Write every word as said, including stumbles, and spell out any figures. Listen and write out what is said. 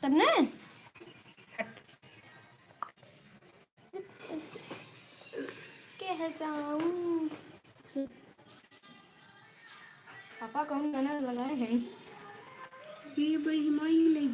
तब ना। हट। के है जाऊं? पापा कौन गाना लगाए हैं? ये भाई हमारी ले